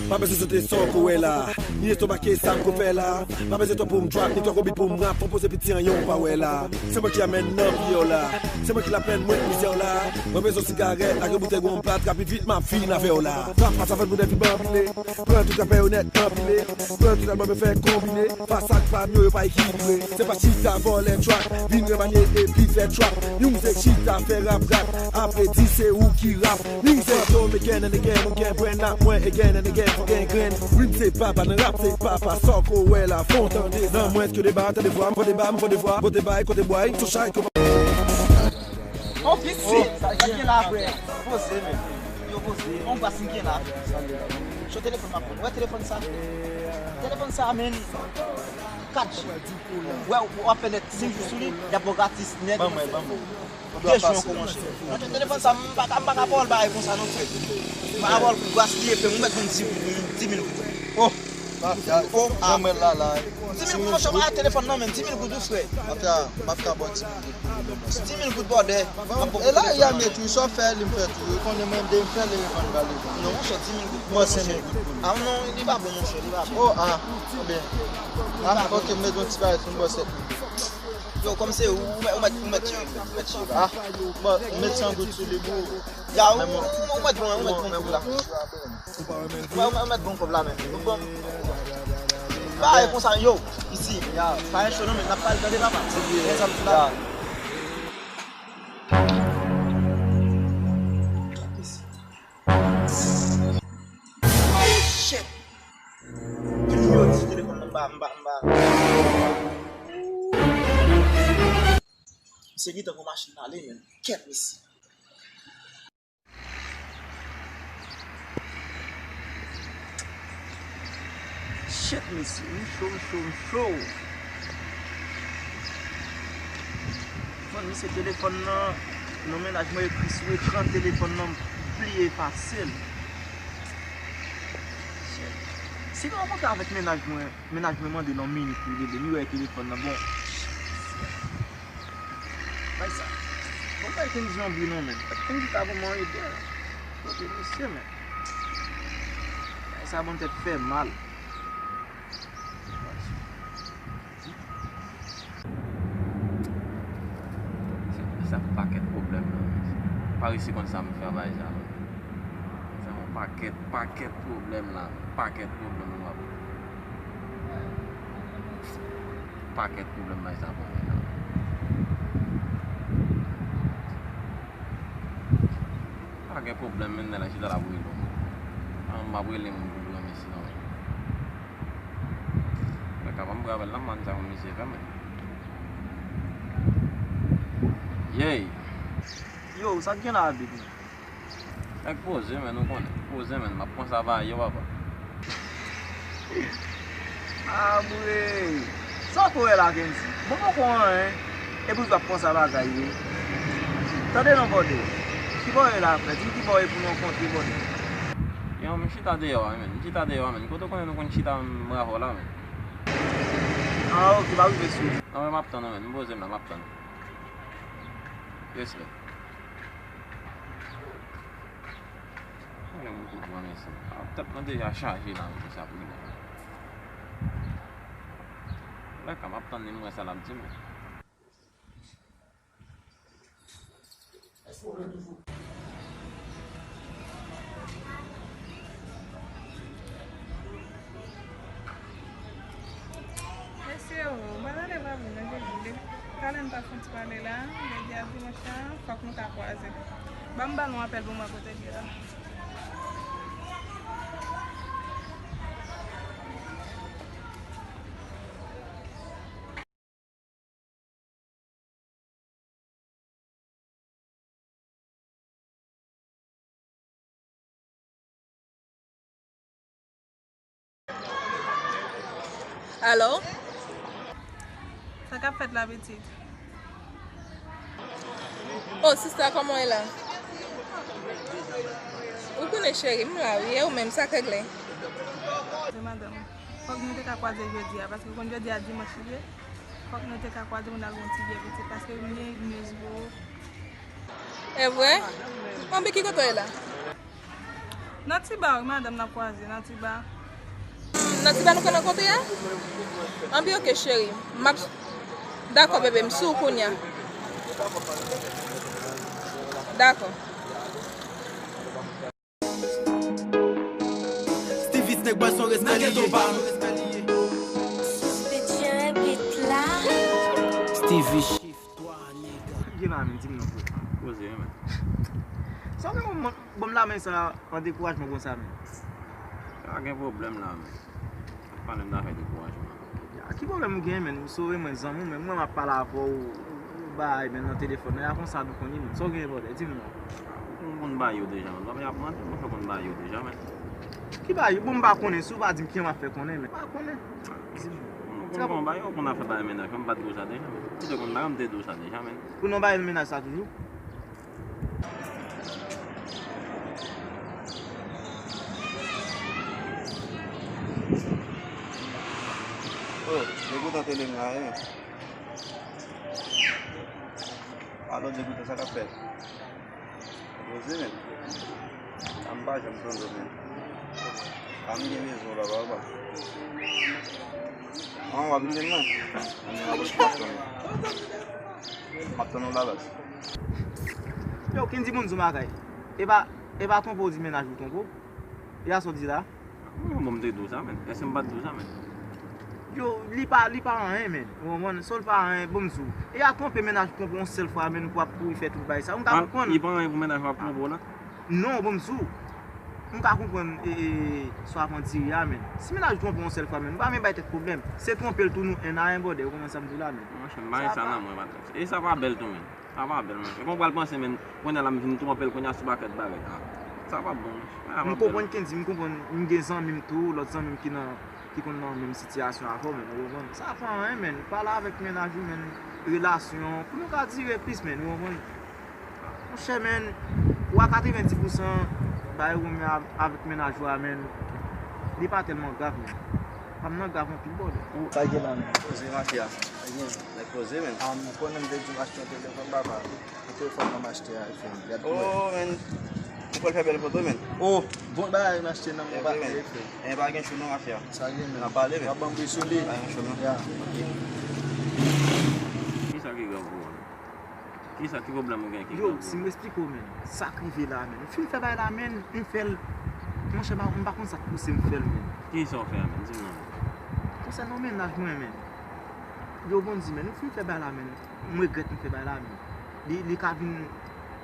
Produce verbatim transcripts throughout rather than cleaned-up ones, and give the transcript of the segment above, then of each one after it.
Pa bezwen sote sa w ko wè la. Ni estomake sa m ko fè la. Pa bezwen twò pou m drop, ni twò konbit pou m rap. Fò poze piti an yon pa wè la. Se mwen ki amèn nan pye w la. Se mwen ki la plenn mwen mizè w la. Mwen bezwen sigarèt ak yon boutèy wonm plat. Rapi vit m ap fin avè w la. Rap pa sa fè moun epi banbile. Pran tout rapè yo nèt anpile. Pran tout albòm yo fè konbine. Fas ak fam yo, yo pa ekilibre. Se pa chita vòlè track. Vin remanye epi fè trap. Music chita fè rap rap. Apre di se ou ki rap. Music fantom again and again, again, brand up mwen again and again, fucking grenn. Rim se papa nan rap, se papa sa w ko wè la, fon tande. Nan mwens ke deba, tande vwa m, fò deba, m fò devwa, pote bay, kote bway, sou chay, kòman. Oh, vit, sa, sa gen la, frè. Poze, men. Yo, poze. On va si gen la. Cho telefòn m ap pran. Wè telefòn sa. Telefòn sa, men. Kat G. Wè, w ap fè nèt senk jou sou li, y ap ba w gratis nèt. Ban mwen, ban mwen. De jou ankò, monchè. Monchè, telefòn sa, m pa ka, m pa ka ba w l bagay konsa non, frè. M pa ka ba w l pou gras li ye, frè. Ou mèt ban m di, di mil goud. Oh! Mafya, oh, ah. Ban mwen la, la. Di mil goud, monchè, pa telefòn nan, men di mil goud, wi, frè. Mafya, m ap ka ba w di mil goud. Di mil goud, bòdè. E la, y a met wi, sa w fè, li m fè tou. Ou konnen mwen, de m fè, li revann ba li. Non, monchè, di mil goud. Mwen, senk mil goud pou li. Ah, non, li pa bon, monchè, li pa bon. Oh, ah, byen. Ah, ok, m met yon ti bagay sou m, bò sèt mil. Yo, kòm se ou, ou mèt, ou mèt, ou mèt jere, ou mèt jere. Ah, bon, ou met san goud sou li pou. Ya, ou, ou, ou mèt bon, ou mèt bon pou la. Ou pa renmen l tou? Ou mèt bon kòb la menm. Ou bon. Ba, e konsa, yo, isi, ya, pa gen cho non, men n ap pale tande papa. Gen zam sou la. Shit. Yo, di telefòn nan, m pa, m pa, m pa. Misye gentan gon machin ale, men. Kèt, mesye. Shit, mesye, m cho, m cho, m cho. Fòn misye telefòn nan, non, mennaj mwen ekri sou ekran telefòn nan, m pliye efase l. Shit. Si nou rankontre avèk mennaj mwen, mennaj mwen mande l yon minit pou l rele m, li wè telefòn nan, bon. Bay sa. Bon, bay Kenji yon bri non, men. Kenji ta bon mwen ede. Kote misye, men. Bay sa, bon, tèt fè mal. Sa pakèt pwoblèm nan, men. Pa resi konn sa m fè a bay sa, non. Sa yon pakèt, pakèt pwoblèm la, men. Pakèt pwoblèm nou ap. Pakèt pwoblèm bay sa pou mwen la. Pa gen pwoblèm, men nèg la chita la pou rele w. An, m ap rele moun pou granmesi non. Mwen ka pa m pran apèl la, man sa yon misye fè mwen. Yey! Yo, sa k gen la, big man? Nèg poze, men, ou konnen. Poze, men, m ap pran sa ba yo, papa. Abwe! Sa w ko wè la, Kenji? Bon, poko anyen. Epi w ap pran sa bagay, wi. Tande non, bòdè. Ki bò w ye la, frè? Di m ki bò w ye pou nou rankontre, bòdè. Yo, m chita deyò a, men. M chita deyò a, men. Kote w konnen nou konn chita m bravo la, men. Ah, ok, m ap rive sou ou. Non, men, m ap tann ou, men. M poze m la, m ap tann ou. Respè. Mwen menm tou, mwen menm sa. Ah, tèt mwen deja chaje la, mwen sa pou li. Lè ka m ap tann li, m wè sa l ap di m. Mesye, ou pa tande pa vin nan jodi. Talè n pa fè yon ti pale la, jodi a dimanch la, fòk nou ka kwaze. Ban m ba nou apèl pou m wè kote l ye la. Alo? Sa k ap fèt la, pitit? Oh, sista, kòman w ye la? Ou konnen, cheri, m la, wi. E ou menm, sa k regle? Se madanm. Fòk nou te ka kwaze jodi a, paske w konn jodi a dimanch li ye. Fòk nou te ka kwaze pou n al gon ti byen pitit, paske m gen news pou ou. E vre? Anben, ki kote w ye la? Nan ti ba, wi, madanm, n ap kwaze nan ti ba. Nan ti ba nou konn rankontre a? Anpi, oke, cheri. M ap, dakò, bebe, m sou kounya. Dakò. Steevis nèg bòson respè li ye. Suspicion beat la. Steevis Shift twa nèg. Gen la men, di m non pou. Poze wi men. Sa w gen bon, bon la men sa an dekourajman konsa men. Pa gen pwoblèm la men. Pale m zafè dekourajman. Ya, ki pwoblèm ou gen men? Ou sove mwen zanmi w men mwen m ap pale avè w ou bay men nan telefòn nan ya konsa nou konn li men. Sa w gen brother? Di m non. Ou konn bay yo deja men. Lòm y ap mande, mwen fè konn bay yo deja men. Ki bay yo? Bon m pa konnen si w pa di m kijan m ap fè konnen men. M pa konnen. Di m. Ou konn bay yo, ou konn afè bay mennaj, mwen m pa t di w sa deja men. Si te konn bay yo, m te di w sa deja men. Pou nou bay mennaj sa toujou? Oh, degoutan tele m la ye. Alò degoutan sa k ap fèt? Poze men. A m pa janm sonje w men. A m gen rezon papa papa. An w ap vin jwenn mwen? An m ap tann ou. M ap tann ou la baz. Yo, Kendy moun di yon bagay. E pa, e pa twonpe w di mennaj ou twonpe w? E a sa w di la? Mwen bon m te di w sa men. Èske m pa t di w sa men? Yo, li pa, li pa anyen men. Ou konprann? Sa w pa anyen, bon m di w. E a twonpe mennaj ou twonpe w yon sèl fwa men pou w ap kouri fè tout bagay sa. Ou m ka konprann. Li pa anyen pou mennaj ou ap twonpe w la? Non, bon m di w. M ka konprann e, e, sa w ap andire a men. Si mennaj ou twonpe w yon sèl fwa men, ou pa menm bay tèt pwoblèm. Se twonpe l tou nou en a en brother, ou konprann sa m di w la men. Monchè, m pa gen sa nan mwen patnè. E sa pa bèl tou men. Sa pa bèl monchè. Kòman w pral panse men, kounye a la m vin twonpe l kounye a sou pakèt bagay. Ah, sa pa bon monchè. M konprann Kendy, m konprann, m gen zanmi m tou, lòt zanmi m ki nan, ki konn nan menm sitiyasyon avè w men, ou konprann. Sa pa anyen men, pale avèk mennaj ou men, relasyon, pou nou ka dire plis men, ou konprann. Monchè men, ou a katrevenndis pousan bagay ou men avèk mennaj ou a men, li pa tèlman grav men. Pa m nan grav anpil brother. Sa gen la men. Poze mafya. Nèg poze men. Ah, m konnen m te di w m achte yon telefòn papa. Yon telefòn nan m achte a iPhone. Gad pou wè. Oh men. Ou pral fè bèl foto men. Oh, bon bagay m achte nan men papa. Epa gen chou non mafya. Sa gen men. N ap pale men. W ap ban m bri sou li. Pa gen chou non. Ya. Kisa ki grav pou ou? Kisa, ki pwoblèm ou gen ki grav pou ou? Yo, si m eksplike w men. Sa k rive la men. M fin fè bagay la men, m fè l. Monchè, m pa konn sa k pouse m fè l men. Kisa w fè a men? Di m non men. Konsènan mennaj mwen men. Yo bon di men, m fin fè bagay la men. M regrèt m fè bagay la men. Li, li ka vin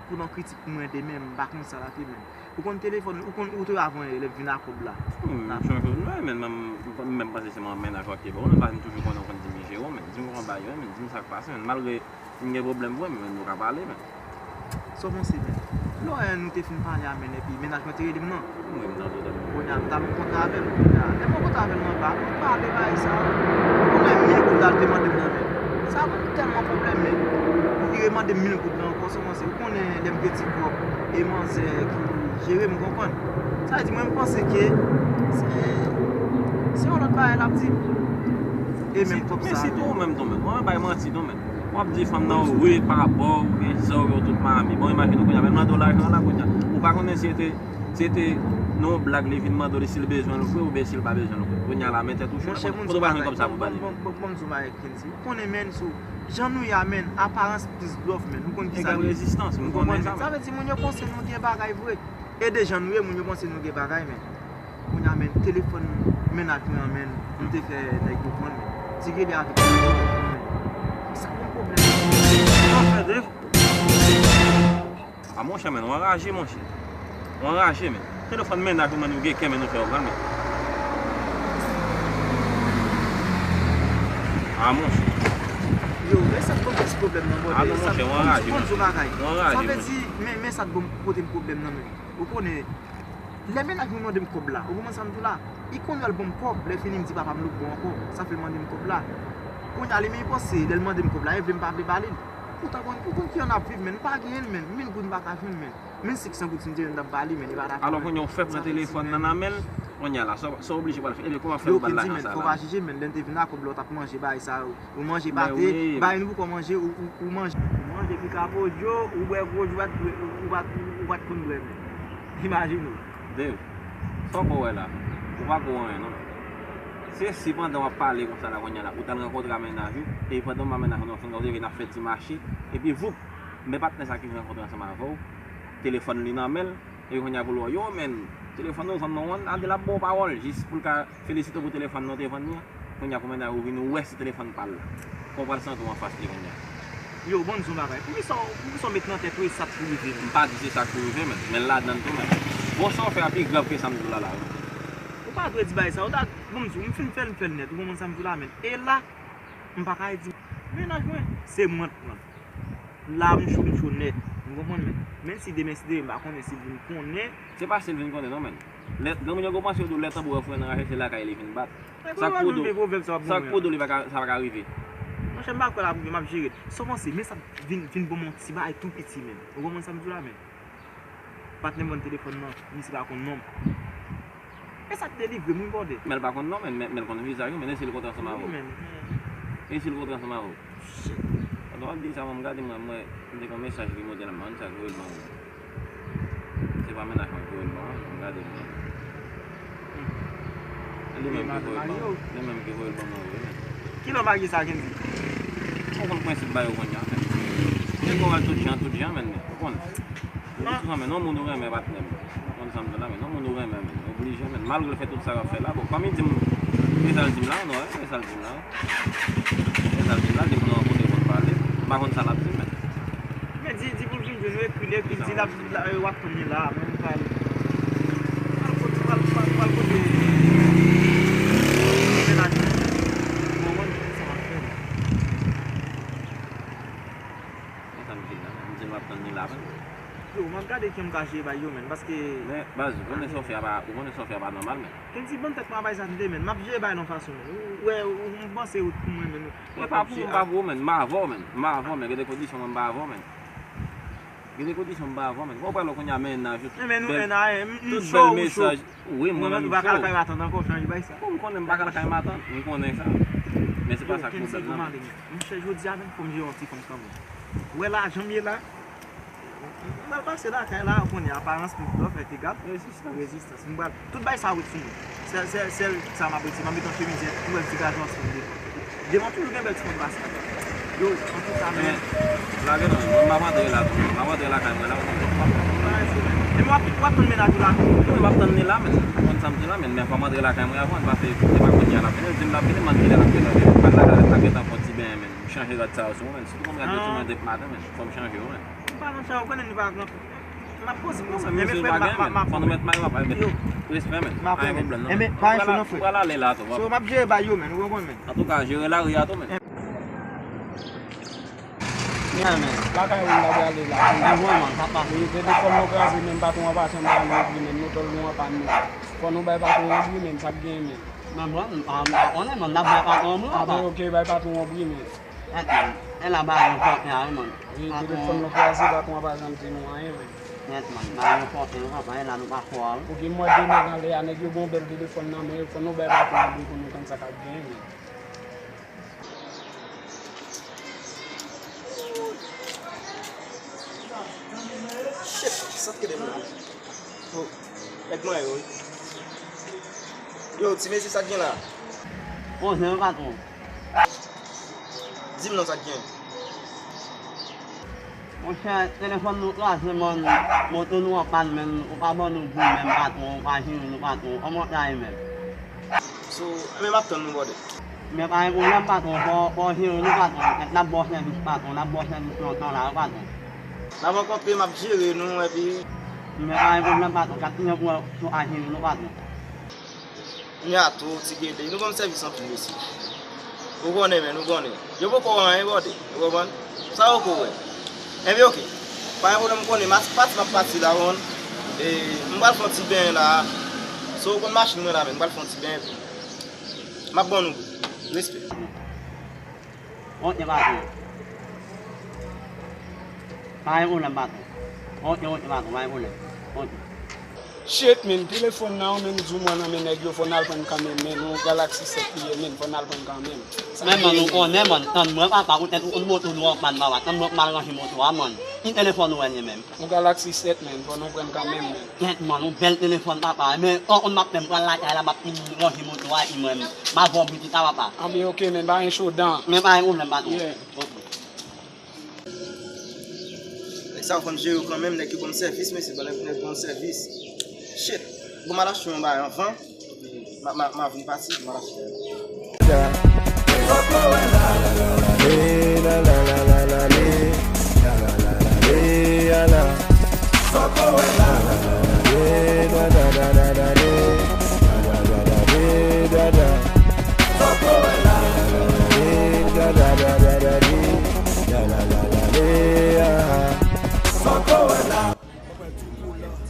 pou nan kritik pou mwen demen, m pa konn sa l ap ye men. Ou konn telefòn, ou konn ou te avè yon elèv vin a kòb la. Wi, m chanje w, men, men, men, m menm panse se mennaj w ap ye ba w, men pa m toujou konnen w konn di m Jero, men, di m kòman bagay yo ye, men, di m sa k pase, men, malgre m gen pwoblèm vre, men, nou ka pale, men. Sa w panse, men? Lè w wè nou te fin pale a, men, epi mennaj mwen te rele m nan. Wi, m tande, tande. Kounye a, m t al rankontre avè l, kounye a. Lè m rankontre avè l nan ba, nou pale bagay sa. Ou konnen mil goud la, l te mande m nan, men. Sa ban m tèlman pwoblèm, men. Li remande m mil goud la ankò, sa w panse? Ou konnen lè m gen ti kòb, e manzè ki jere m, ou konprann? Sa vle di mwen m panse ke se, se yon lòt bagay l ap di m. E menm kòb sa. Men sitou ou menm tou menm, mwen bay manti tou menm. W ap di fanm nan wi pa bò, ou gen zò, ou tout Miami. Bon, imajine w kounye a, men l mande w lajan an la kounye a. Ou pa konnen si se te, si se te nan yon blag li vin mande w li si l bezwen l vre oubyen si l pa bezwen l vre. Kounye a la, men tèt ou cho, kote w pa jwenn kòb sa pou ba li menm? Bon, bon, bon, bon, m di w bagay Kendy. Ou konnen menn sou jan nou ye a menn, aparans plis blòf menn. Nou konn kisa nou ye. Egal rezistans, nou konnen sa menn. Sa vle di moun yo panse nou gen bagay vre. E de jan nou ye, moun yo panse nou gen bagay menn. Kounye a menn, telefòn mennaj mwen an menn, m te fè nèg yo pran l menn. Ti rele avèk mennaj mwen an menn. Sa ban m pwoblèm. Sa fè de. A monchè menn, ou anraje monchè. Ou anraje menn. Telefòn mennaj ou menn, ou gen kè menn, ou fè yo pran l menn. A monchè. Yo, men sa t ban m plis pwoblèm nan brother. A non monchè, ou anraje monchè. Ou anraje monchè. Sa vle di, men, men sa t ban m pote m pwoblèm nan menn. Ou konnen, lè mennaj mwen mande m kòb la, ou konprann sa m di w la? Li konn lè l ban m kòb, lè fini m di papa m louk bon ankò, sa fè l mande m kòb la. Kounye a li menm li panse lè l mande m kòb la, e vle m pa vle ba li l. Poutan konn, ou konn kijan n ap viv menn, m pa genyen l menn, mil goud m pa ka jwenn menn. Menm senk san goud si m te jwenn m t ap ba li menn, li pa ta fè anyen. Alò kounye a ou fè pran telefòn nan nan men l, kounye a la, sa, sa w oblije pral fè, e byen kòman fè l ba l lajan sa la? Yo Kendy menn, fò w pa jije menn, lè n te vin a kòb la w t ap manje bagay sa yo. Ou manje pate, bay nou pou kò manje, ou, ou, ou manje. Ou manje pika pojo, ou bwè gwo djwat, ou pa t, ou pa t konn bwè menm. Imajine w. Dave, sa w ko wè la? Ou pa ko wè anyen, non. Se si pandan w ap pale konsa la kounye a la, ou t al rankontre a mennaj ou, epi pandan w ap mennaj ou nan fon, w leve n ap fè ti mache, epi voup, men patnè sa ki vin rankontre ansanm avè w, telefòn li nan men l, epi kounye a pou l wè w, yo, men, telefòn ou vann non, wan, al di l ap ba w pawòl, jis pou l ka felisite w pou telefòn nan w te vann li an. Kounye a, pou mennaj ou vini, ou wè se telefòn pa l la. Kòman w pral santi w anfas li kounye a? Yo, bon, di yon bagay. Poukisa w, poukisa w met nan tèt ou e sa k pou rive menm? M pa di se sa k pou rive, men, men l ladan l tou, men. Bon, sa w fè a pi grav ke sa m di w la, la, wi. Ou pa dwe di bagay sa. Ou ta, bon, m di w, m fin fè l, m fè l nèt. Ou konprann sa m di w la, men. E la, m pa ka di, mennaj mwen, se mwen t pran. La, m cho, m cho nèt. Ou konprann, men. Men si demen, si demen, m pa konnen si l vin konnen. Se pa si l vin konnen, non, men. Lè, granmoun yo gon panse yo di w lè tanbou an fre nan rache, se lakay li vin bat. Sa k pou di w, sa k pou di w li pa ka, sa pa ka rive. Monchè, m pa kwè l ap rive, m ap jere l. Sa w panse, men sa vin, vin ban m yon ti bagay tou piti, men. Ou konprann sa m di w la, men? Patnè m vann telefòn nan, misye pa konn non m. E sa k delivre m, wi, bòdè. Men l pa konn non, men, men, men l konn vizaj ou, men e si l kontre ansanm avè w? Wi, men, men. E si l kontre ansanm avè w? Shit. Pandan w ap di sa, mwen, m gade mwen, mwen, m te gen yon mesaj ki monte la, mwen, sa k voye l ban mwen. Se pa mennaj mwen ki voye l ban mwen, m gade l. E li menm ki voye l ban mwen. Li menm ki voye l ban mwen, wi, men. Kilè w marye sa, Kendy? Ou konn prensip ba yo kounye a, men. Gen kòrèl tout jan, tout jan, men, men. Ou konn. Ou konn, men, non, moun ou renmen, patnè m. Ou konn sa m di la, men, non, moun ou renmen, men. Oblije, men. Malgre l fè tout sa l ap fè la, bon, kòm li di m, men sa l di m la, non, men sa l di m la. Men sa l di m la, depi nou rankontre, konn pale. M pa konn sa l ap di, men. Men di, di pou l vin jwenn ou, ekri l, ekri l, di l ap, la, w ap tann li la, mwen m pral, pral kote, pral, pral, pral kote mennaj mwen. Mwen konn sa m ap fè, men. Men sa m di la, men. M di l m ap tann li la, men. Yo, m ap gade jan m ka jere bagay yo, men, paske. Men, baz, ou konnen sa w fè a pa, ou konnen sa w fè a pa nòmal, men. Kendy, ban m tèt mwen a bagay sa tande, men. M ap jere bagay la yon fason, men. Ou, ou wè, ou, ou panse ou pou mwen, men. E pa pou mwen, pa pou ou, men. M avè w, men. M avè w, men. Gen de kondisyon, mwen, m pa avè w, men. Gen de kondisyon, m pa avè w, men. Wè w pral wè kounye a mennaj ou, tout bèl, tout bèl mesaj. Wi, mwen menm, m cho. Ou pa ka lakay matant ankò, chanje bagay sa. Bon, m konnen m pa ka lakay matant, m konnen sa. Men se pa sa k pwoblèm nan. Monchè, jodi a menm, fò m jere yon ti fanm kanmenm. Ou wè lajan m ye la? M pral pase lakay la, ou konnen aparans pi enpòtan ke gad. Rezistans. Rezistans. M pral, tout bagay sa yo ret sou mwen. Sèl, sèl, sèl sa m ap retire, m ap met yon chemiz, yon bèl ti gason ansanm devan. Devan toujou gen bèl ti fanm pase. Yo, antouka, men. Lage non, mwen m ap antre la tou. M ap antre lakay mwen la, ou konprann. Epi w ap, w ap tann mennaj ou la tou? Wi, m ap tann li la, men. Ou konn sa m di la, men, men fò m antre lakay mwen avan, paske se pa kounye a l ap vini. L di m l ap vini, m ann kilè l ap gentan vini. M pral lakay, l ap gentan fè yon ti benyen, men. M chanje rad sa yo sou mwen, men. Sitou konn rad yo sou mwen depi maten, men. Fò m chanje yo, men. M pa nan chay, ou konnen nou pa nan. M ap poze, non, men mesye, m pa gen, men. Fò nou mèt mayo, pa mèt respè, men. Pa gen pwoblèm, non, men. Enben, pa gen cho, non, frè. Ou pral ale la tou, papa. So, m ap jere bagay yo, men, ou konprann, men. Antouka, jere lari a tou, men. Yeah, men. Lakay ou m ta prale la. Mwen, mwen, papa. Wi, telefòn nou kraze, men patwon an pa janm ba nou yon bri, men moto nou an pann, men. Fò nou bay patwon an yon bri, men, sa k gen, men. Men mwen, m pa, m pa konnen, men, n ap bay patwon an yon bri, papa. A, men, oke, bay patwon an yon bri, men. Nèt, man. E la, ba yo fòten a, wi, man. Wi, telefòn nou kraze, patwon an pa janm di nou anyen, men. Nèt, man. Ba yo fòten, wi, papa. E la, nou pa fò a, wi. Oke, m wè de nèg anlè a, nèg yo gen yon bèl telefòn nan men yo, fò nou bay patwon an bri pou nou konn sa k ap genyen, men. Shit, sa t kite m la. Oh, nèg mwen yo, wi. Yo, ti mesye, sa k gen la? Bonjou, patwon. Di m non, sa k gen? Monchè, telefòn nou kraze, man. Moto nou an pann, men ou pa ban nou bri menm, patwon. Ou pa jere nou, patwon. Kòman w ta ye menm? So, men m ap tann nou, brother. Men pa gen pwoblèm, patwon. Fò, fò w jere nou, patwon. N ap ba w sèvis, patwon. N ap ba w sèvis lontan la, wi, patwon. N ap rankontre, m ap jere nou, epi. Men pa gen pwoblèm, patwon. Gad kijan pou w jere nou, patwon. Kounya tou, Ti Gede, nou ban m sèvis anpil osi. Ou konnen, men, ou konnen. Yo poko wè anyen, brother. Ou konprann? Sa yo poko wè. Enben, oke. Pa gen pwoblèm, m konnen. M ap pati, m ap pati la, ou konprann? E, m pral fè yon ti benyen la. So, ou konn machin mwen la, men. M pral fè yon ti benyen, epi m ap ban nou. Respè. Oke, patwon. Pa gen pwoblèm, patwon. Oke, oke, patwon, pa gen pwoblèm. Oke. Shit, men, telefòn nan, ou menm di w mwen nan men nèg yo, fò n al pran kanmenm, men, yon Galaxy sèt li ye, men, fò n al pran kanmenm. Men, man, ou konnen, man, tann mwen, papa, poutèt ou konn moto nou an pann, papa, tann mwen pou m al ranje moto a, man. Ki telefòn ou wè li menm? Yon Galaxy sèt, men, bon, nou pran kanmenm, men. Kèt, man, yon bèl telefòn, papa. Men, an, on m ap menm pral lakay la, m ap fin ranje moto a, epi mwen, m ap vin pitit la, papa. Anben, oke, men, pa gen cho dan. Men pa gen pwoblèm, patwon. Yeah. Oke. Nèg sa yo konn jere yo kanmenm, nèg yo ban m sèvis, mesye, ban nèg, nèg ban m sèvis. Shit. Bon, m al achte yon bagay anvan. Ma, ma, ma vin pati, ma la fè.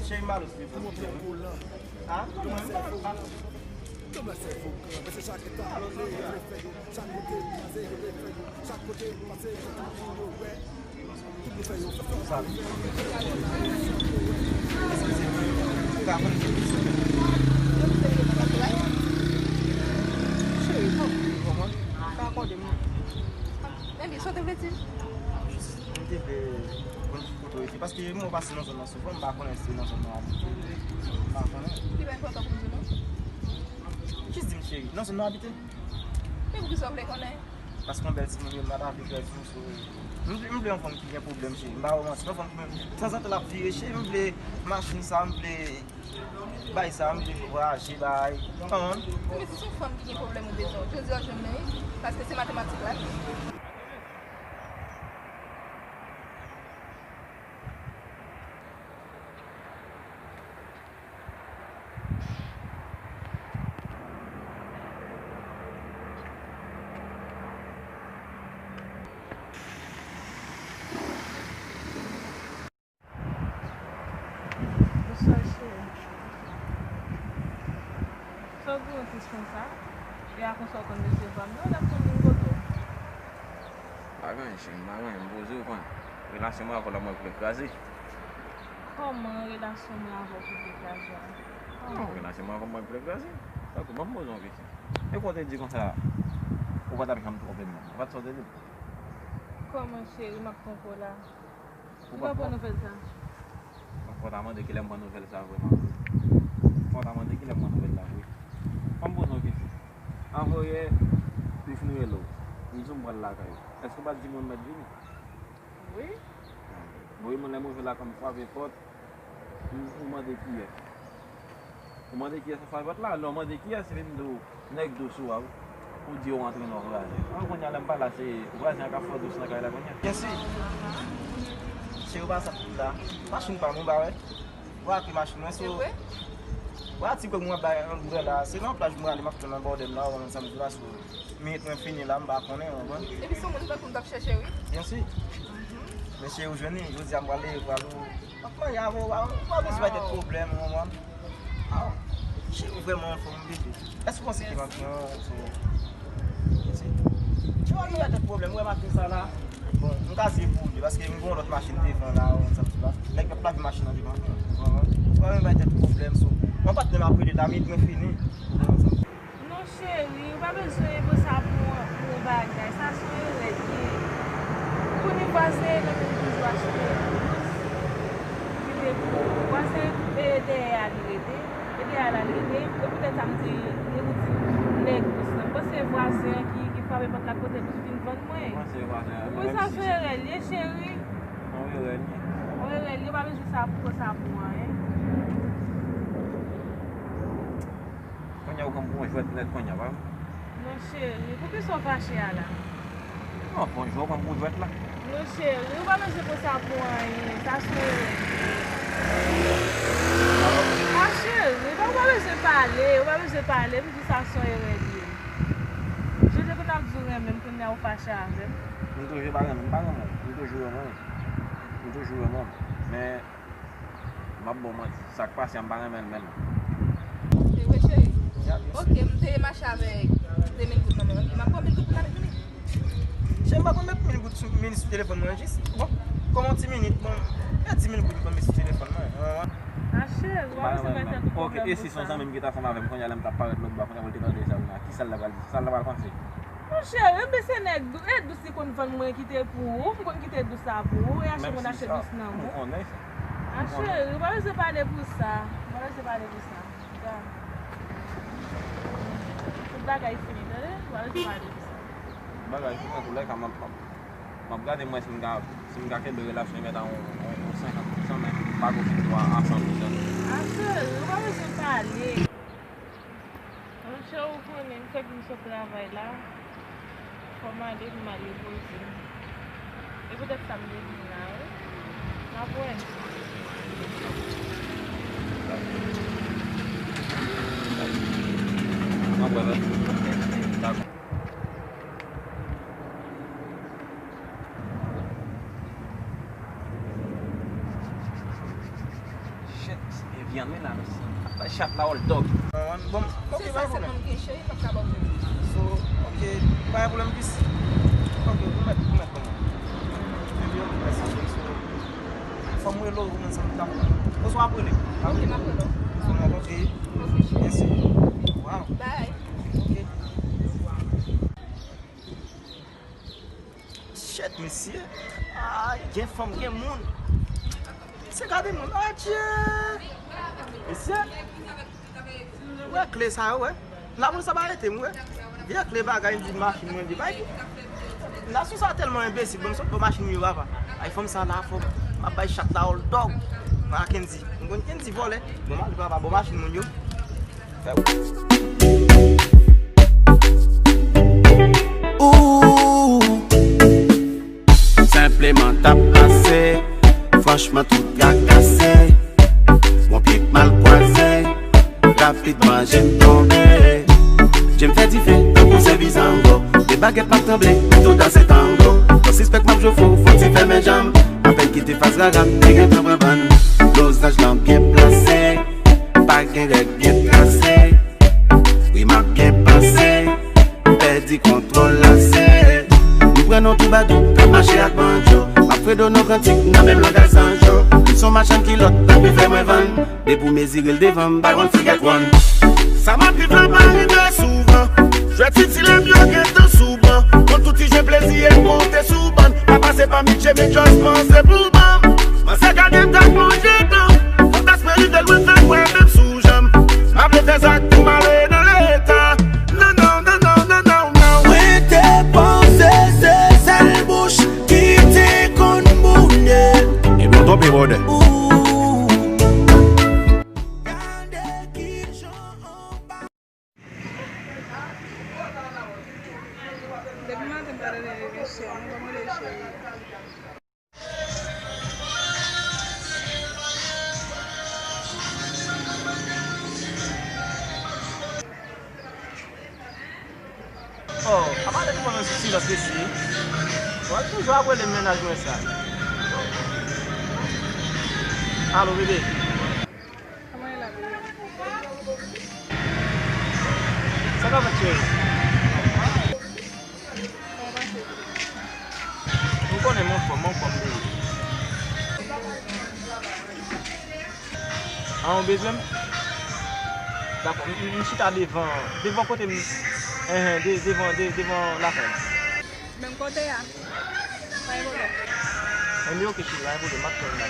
Cheri, m pa lòs li. Ah, non, mwen, m pa, m pa. Cheri, pa akòde m. Baby, sa w te vle di? M te vle konn ki kote w rete, paske mwen pase nan zòn nan souvan, m pa konnen si se nan zòn nan w abite. M pa konnen. Li pa enpòtan pou m di w non. Jis di m, cheri, nan zòn nan w abite? Men poukisa w vle konnen? Paske yon bèl timoun yo, m pa ta vle pèdi w, so, m vle, m vle yon fanm ki gen pwoblèm, cheri. M pa wè w manti, yon fanm ki menm, tanzantan l ap vire, cheri, m vle machin sa, m vle bay sa, m vle vwayaje, bay, konprann? Men si se yon fanm ki gen pwoblèm ou bezwen, jodi a w jwenn mwen wi, paske se matematik la. Bonswa, cheri. Sa w gen yon tris konsa? E a konsa w konn resevwa m nan, w t ap konn vin kote w. Pa gen anyen, cheri, m pa gen anyen, m poze w, konn. Relasyon mwen avè w la, mwen vle kraze. Kòman relasyon mwen avè w ki te kraze a? Non, relasyon mwen avè w mwen vle kraze. Tankou, ban m poze yon kesyon. E kò w te di konsa, ou pa t ap janm twonpe m nan. Ou pa t sa w te di m? Kòman cheri, m ap twonpe w la? Ou pa pran nouvèl sa? Fò w ta mande kilè m pran nouvèl sa vrèman. Fò w ta mande kilè m pran nouvèl la vre. Fò m poze yon kesyon. Avan yè, ou fin rele w. M di w m pral lakay ou. Èske w pa t di mwen m mèt vini? Wi. Bon, e mwen lè m rive la, kòm frape pòt, ou, ou mande kiyès? Ou mande kiyès nan frape pòt la? Lè w mande kiyès, epi m di w, nèg dous ou a, ou di yo rantre nan vwazen. An, kounye a, lè m pa la, se vwazen an k ap fè dous nan kay la kounye a. Byensi. Cheri, ou pa sa tout la. Machin pa m, ou pa wè? Ou a ki machin mwen, so. Se vre? Ou a ti gwèg mwen ap bay angrè la. Se nan plaj mwen ale, m ap tounen nan bòdè m la, ou konn sa m di la, so. Minit mwen fini la, m pa konnen, ou konprann? Epi se yon moun tankou m t ap chèche, wi. Byensi. Men cheri, ou jwenn li, jodi a m prale, ou prale, ou ap marye avè w, ou pa bezwen bay tèt pwoblèm, ou konprann? Aw, cheri, ou vrèman anfòm, bebe. Èske w panse ke m ap gen yon sou, byensi? Cheri, ou pa bezwen bay tèt pwoblèm, ou wè maten sa la? Bon, m ka di pou ou li, paske m gen yon lòt machin devan la, ou konn sa m di la. Nèg ap lave machin nan devan, ou konprann? Ou pa bezwen bay tèt pwoblèm, so. Mwen patnè m ap rele la, minit mwen fini, ou konprann sa m di la. Non cheri, ou pa bezwen panse a pou, pou yon bagay, sa se yon erè li ye. Ou konnen vwazen nan men li toujou achte bous, li te pou vwazen, e dèyè a li rete, e dèyè a la li rete, e poutèt sa m di, e ou di nèg bous lan. M panse vwazen an ki, ki frape pòt la kote l vin vann mwen. Ou panse vwazen an, ou konn sa se erè li ye cheri. Yon erè li ye. Yon erè li ye, ou pa bezwen sa pou, sa pou anyen. Kounye a ou pran m pou yon jwèt nèt kounye a, pa vre? Non cheri, poukisa w fache a la? Non, bon, jwè ou pran m pou jwèt la. Non cheri, ou pa bezwen konsa pou anyen, sa se yon erè. A cheri, ou pa, ou pa bezwen pale, ou pa bezwen pale, m di sa se yon erè li ye. Jan te konn ap di w renmen m, kounye a ou fache avè m. M toujou pa renmen, m pa renmen w, m toujou renmen w. M toujou renmen w. Men, m ap ba w manti. Sa k pase a, m pa renmen l menm. Se vre, cheri? Oke, m te mache avèk de mil goud nan men w. M ap pran mil goud pou m ta met minit. Cheri, m pa konn met mil goud sou, minit sou telefòn mwen, jis. Bon, kòman ti minit? Bon, e di mil goud pou m met sou telefòn mwen. A, cheri, w ap eseye bay tèt ou pwoblèm pou sa. Oke, e si se yon zanmi m ki t ansanm avè m, kounye a lè m t ap parèt lòtbò a, kounye a pou l te tande sa, kounye a, kisa l ta pral di? Sa l ta pral panse? Non, Cheri, men se nèg dou, e dous li konn vann mwen kite pou ou. M konn kite dous la pou ou. E achte moun achte dous nan mwen. Menm si sa, m konnen sa. A, cheri, ou pa bezwen pale pou sa. Ou pa bezwen pale pou sa. Tout bagay fini, tande? Ou pa bezwen pale pou sa. Bagay fini, antoulèka, m ap, m ap, m ap gade mwen si m ka, si m ka kenbe relasyon mèt a yon, yon, yon senkant pousan, men m pa gen fini dwa a san pousan. A, cheri, ou pa bezwen pale. Monchè, ou konnen, m fèk vin sot travay la. Fò m ale pou m al repoze m. E poutèt sa m te vin la, wi. N ap wè. N ap wè, mèsi. Dakò. Shit, se vyann wi la, mesye. Ap bay chat la, all dog. Bon, ok, pa gen pwoblèm. So, ok, pa gen pwoblèm, plis. Ok, ou mèt, ou mèt kòman. Ebyen, ok, mèsi, cheri. So, fò m rele w, ou konn sa m t ap. Oswa ap rele. Ok, m ap rele w. So, ok. Ok, cheri. Mèsi. Wow. Bye. Ok. Shit, mesye. Ay, gen fanm, gen moun. Mesye, gade moun. Adje! Mesye. Ou wè kle sa yo, wè. La moun sa pa rete m, wè. Vye kle bagay, m di machin mwen, di bay. Nasyon sa tèlman enbesil, bon, m sot bò machin yo, papa. Ay, fanm sa la, fò m ap bay chat la, all dog. Mackendy. M konn Kendy vòlè. Bon, m al, papa, bò machin moun yo. Ou senpleman t ap pase, franchman tout gagase. Bon pye k mal kwaze, rapidman je m tonbe. Je m fè dife tankou se bizango, de bagèt m ap tranble, tou danse tango. Ou sispèk m ap jwe fou, fò ti fèmen janm. Apèn kite fas rara m, te gentan pran bann. Lozanj lan byen plase. Pa gen règ byen trase. Wi, m ap byen panse. Pèdi kontwòl lase. M pran non toubadou, k ap mache ak bandjo. M ap fredo non kantik, nan menm langaj zanjo. Li s on machann kilòt, l ap vin fè mwen vann. Depi w mezire l devan m, bay one forget one. Sa m ap viv la pa rive souvan. Jwèt itilè m yo gentan sou ban. Kont tout ti jwe plezi e m monte sou bann. Pa pase pa mi Jimmy, just panse pou ban m. Panse gade m t ap manje dan. Fantasme rive lwen fè m wè menm sou janm. M ap vle fè zak pou m ale nan leta. Non, non, non, non, non, non, non. Mwen te panse se sèl bouch ki te konn boule. Ebyen, w twonpe, brother. Ooh. Gade kijan anba. Depi maten m pa tande cheri, m pa mande cheri. Oh, apa de telefòn nan sou silans mesye. Bon, li toujou ap rele mennaj mwen sa. Alo, bebe. Kòman e la, bebe? Sa k ap fèt, cheri? Kòman pase? M konnen m anfòm, m anfòm, bebe. Ah, ou bezwen m? Dakò, m, m, m chita devan, devan kote m, enhen, de, devan, de, devan lakay la. Menm kote a? Pa gen pwoblèm. Enben, oke, cheri, pa gen pwoblèm, m ap tann ou la.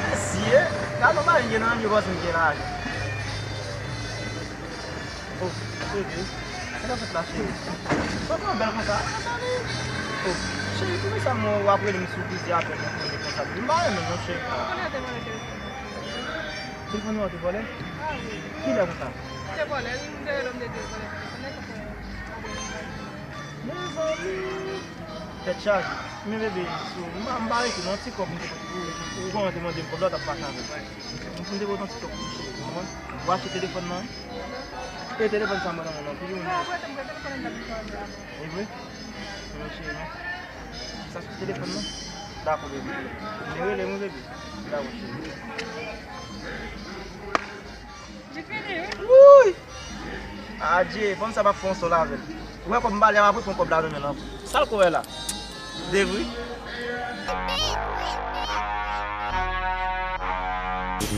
Mesye, gade yon bagay m gen nan men m, yo panse m gen lajan. Oh, cheri, sa k ap fèt la, cheri? Sa w twò bèl konsa? Oh, cheri, poukisa m wè w ap rele m sou plizyè apèl, mwen konnen konsa? M pa renmen non, cheri. Telefòn nan te vòlè? Ah wi. Kilè konsa? Te vòlè, wi, m te rele w, m te di w vòlè. Mezanmi! Tèt chaje. Men bebe, sou, m pa, m pa rete non, ti kòb m te pote pou ou, ou konnen te mande m kòb la, w t ap pase avè l. M te pote yon ti kòb pou ou, cheri, ou konprann? Ou achte telefòn nan, wi. E telefòn sa mwen nan men w lan, toujou menm. Non, prete m, prete m, konnen m t ap vin fè yon de apèl. E vre? Ebyen, cheri, non. Sa sou telefòn nan? Dakò, bebe. Men rele m, wi, bebe. Dakò, cheri. Li fini, wi. Wouy! Adje, fanm sa p ap fè yon sòl avè l. Ou wè kòb m ba li a, m ap reprann kòb la nan men l ankò. Sa l kwè la? De vre?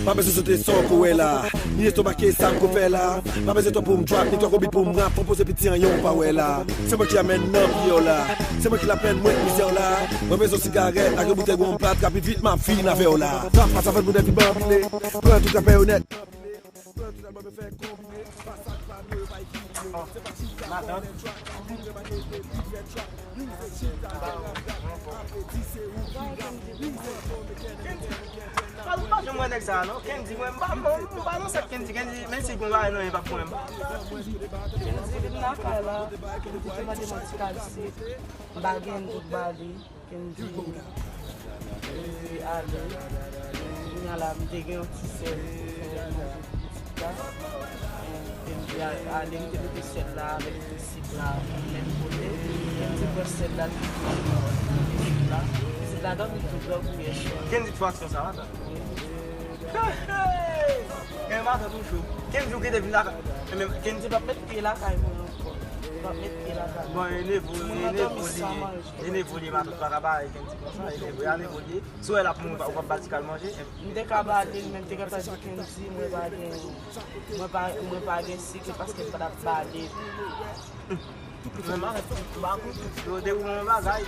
Pa bezwen sote sa w ko wè la, ni estomake sa m ko fè la. Pa bezwen tò pou m drop, ni tò konbit pou m rap, pwopoze piti an yon pa wè la. Se mwen ki amèn nan pye w la, se mwen ki lapenn mwen mizè w la. Mwen bezwen sigarèt, ak yon boutèy wonm plat, rapi vit m ap fin avè w la. Rap pa sa fè moun vin banbile, pran tout rapè yo nèt. Pran tout album yo fè konbine, pa sa k pa nou yo pa ekri yo. Se pa chita fè track, moun yo pa ede, vin fè track. Kendy, pa janm wè nèg sa a non. Kendy, mwen m pa, mwen m pa nan sa Kendy, Kendy, menm si l gon bagay nan men l, pa pwoblèm. Kendy vin lakay la, li te mande mwen ti kalse. M pa gen pou ba li. Kendy, Kendy ale. Kounye a la, m te gen yon ti sèl pou fè manje pou pitit la. Kendy a- ale, m te mete sèl la avèk pitit la menm kote. Kendy pran sèl la, li tou nan pitit la. Pitit la dòmi tou dòmi yè swa. Kendy t fè aksyon sa a, wi. Gen matant ou cho. Kendy ou kite vin lakay. Men Kendy p ap met pye lakay mwen ankò. Li p ap met pye lakay mwen. Bon, e nevo, e nevo li ye. E nevo li ye, matant pa ka bare Kendy konsa. E nevo, e a nevo li ye. Si w wè l ap mouri, ou p ap ba l ti kal manje. M te ka ba li, men m te gentan di Kendy, mwen pa gen, mwen pa, mwen pa gen sik, paske m pa t ap ba li. Men m ap, m pa konn, yo te ou yon bagay.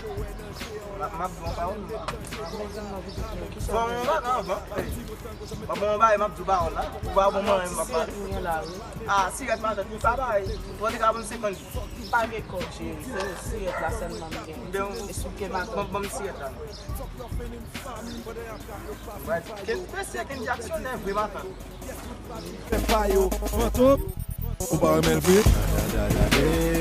M ap, m ap di yon pawòl, m ap, fò yon bagay anvan. M ap yon bagay, m ap di w pawòl la. Ou pa bon mwen, m ap pale. Ah, sirèt matant, li pa bay. Fò te ka ban m senkant. M pa gen kòb, cheri. Se sirèt la sèlman m gen. Esplike m atann. Ban m sirèt la. Kendy, mesye, Kendy aksyonè vre matant. Fè pa yo, Fantom. Ou pa renmen l vre?